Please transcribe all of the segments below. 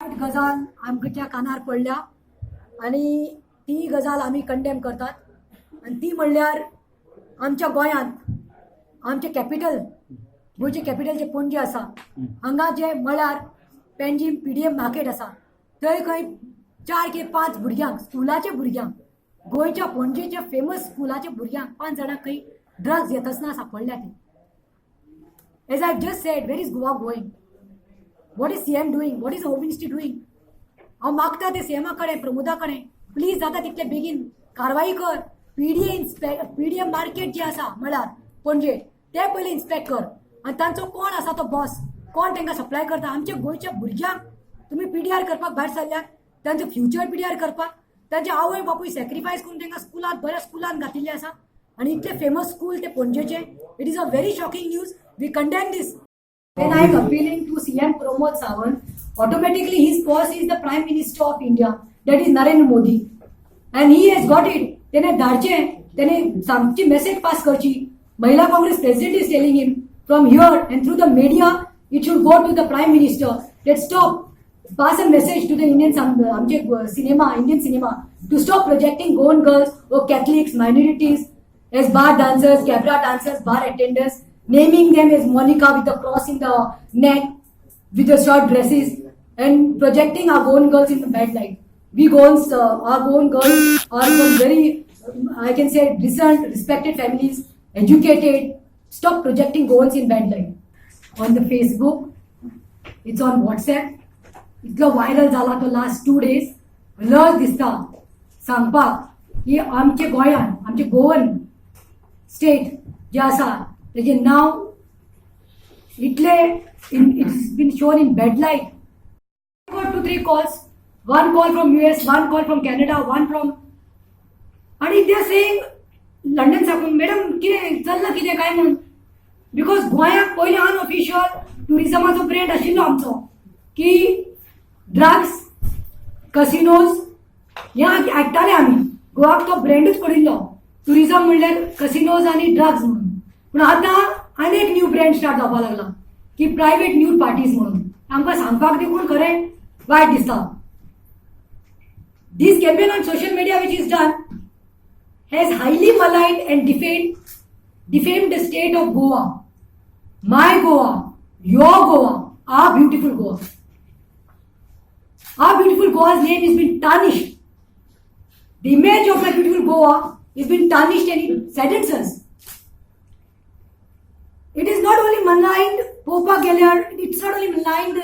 वायट गजाल आमच्या कानार पडल्या आनी ती गजाल आमी कंडेम करतात. आनी ती म्हणल्यार आमच्या गोंयांत आमचें कॅपिटल, गोंयचें कॅपिटल जें पणजे आसा, हांगा जे म्हळ्यार पेंजीम पीडीएम मार्केट आसा, थंय खंय चार की पांच भुरग्यांक, स्कुलाच्या भुरग्यांक, गोंयच्या पणजेच्या फेमस स्कुलाच्या भुरग्यांक पांच जाणांक खंय ड्रग्स घेतासना सापडल्या ती. As I just said, where is Goa going? What is CM doing? What is home ministry doing? हांव मागता ते सीएमा कडेन, प्रमोदा कडेन, प्लीज जाता तितले बेगीन कारवाई कर. पीडीए इन्स्पेक्ट, पीडीए मार्केट जे आसा म्हळ्यार पणजे, ते पयलीं इन्स्पेक्ट कर आनी तांचो कोण आसा तो बॉस, कोण तांकां सप्लाय करता. आमच्या गोंयच्या भुरग्यांक तुमी पीडीआर करपाक भायर सरल्यात, तांचो फ्युचर पीडीआर करपाक. तांचे आवय बापूय सॅक्रिफायस करून तांकां स्कुलांत, बऱ्या स्कुलांत घातिल्ले आसा आनी इतले फेमस स्कूल ते पणजेचे. It is a very shocking news. We condemn this. When I am appealing to CM Pramod Sawant, automatically his boss is the Prime Minister of India, that is Narendra Modi. And he has got it. त्याने धाडचे, त्याने सामची message pass करची. महिला Congress president is telling him from here, and through the media it should go to the Prime Minister that stop, pass a message to the Indian, आमचे cinema, Indian cinema, to stop projecting Goan girls or Catholics, minorities as bar dancers, cabaret dancers, bar attenders, naming them as Monica with the cross in the neck, with the short dresses, and projecting our Goan girls in the bad light. We Goans, our Goan girls are from very, I can say, decent, respected families, educated. Stop projecting Goans in bad light. On the Facebook, it's on WhatsApp. इतलो viral जाला तो last 2 days. लज दिसता सांगपाक की आमचे गोंयान, आमचे गोवन स्टेट जे आसा, तेजें नांव इतले in it's been shown in bad light. Got two three calls, one call from US, one call from Canada, one from, आणि they saying London साकून, मॅडम, कितें चल्लां, कितें काय म्हणून. Because गोंयाक पयलीं अनऑफिशियल टुरिजमाचो ब्रँड आशिल्लो आमचो की ड्रग्स, कसिनोज हें आयकताले आमी. गोवाक तो ब्रँडूच पडिल्लो, टुरिजम म्हणल्यार कसिनोज आनी ड्रग्स म्हणून. पूण आतां आनी एक न्यू ब्रँड स्टार्ट जावपाक लागला की प्रायवेट न्यूड पार्टीज म्हणून. आमकां सांगपाक देखून खरें वायट दिसता. This campaign on social media which is done has highly maligned and defamed the state of Goa. My Goa, your Goa, our beautiful Goa. Our beautiful Goa's name has been tarnished. The image of my beautiful Goa has been tarnished and it saddens us. It is not only maligned पळोवपाक गेल्यार, it's not only maligned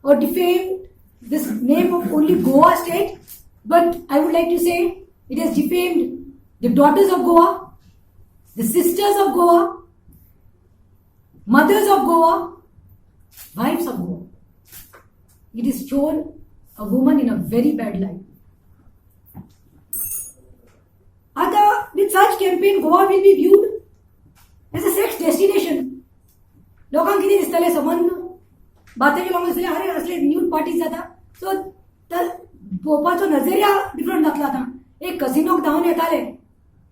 or defamed this name of only Goa state, but I would like to say it has defamed the daughters of Goa, the sisters of Goa, mothers of Goa, wives of Goa. It is shown a woman in a very bad light. आता with such campaign, Goa will be viewed as a sex destination. लोकांक कितें दिसतलें? संबंद बाकीच्या लोकांक दिसतलें, अरे, असले न्यूड पार्टीज जाता. सो तर पळोवपाचो नजरिया डिफरंट जातलो. आतां एक कसिनोक धांवन येताले,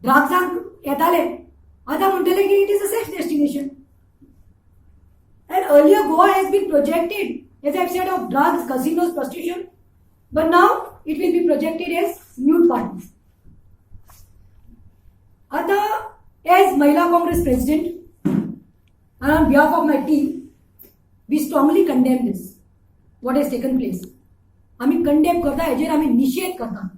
ड्रग्सांक येताले, आतां म्हणटले की it is a sex destination. And earlier Goa has been projected, as I said, of drugs, casinos, prostitution, but now it will be projected as nude parties. आता as Mahila Congress president and on behalf of my team, we strongly condemn this, what has taken place. आम्ही condemn करता, हेजेर आमी निशेध करता.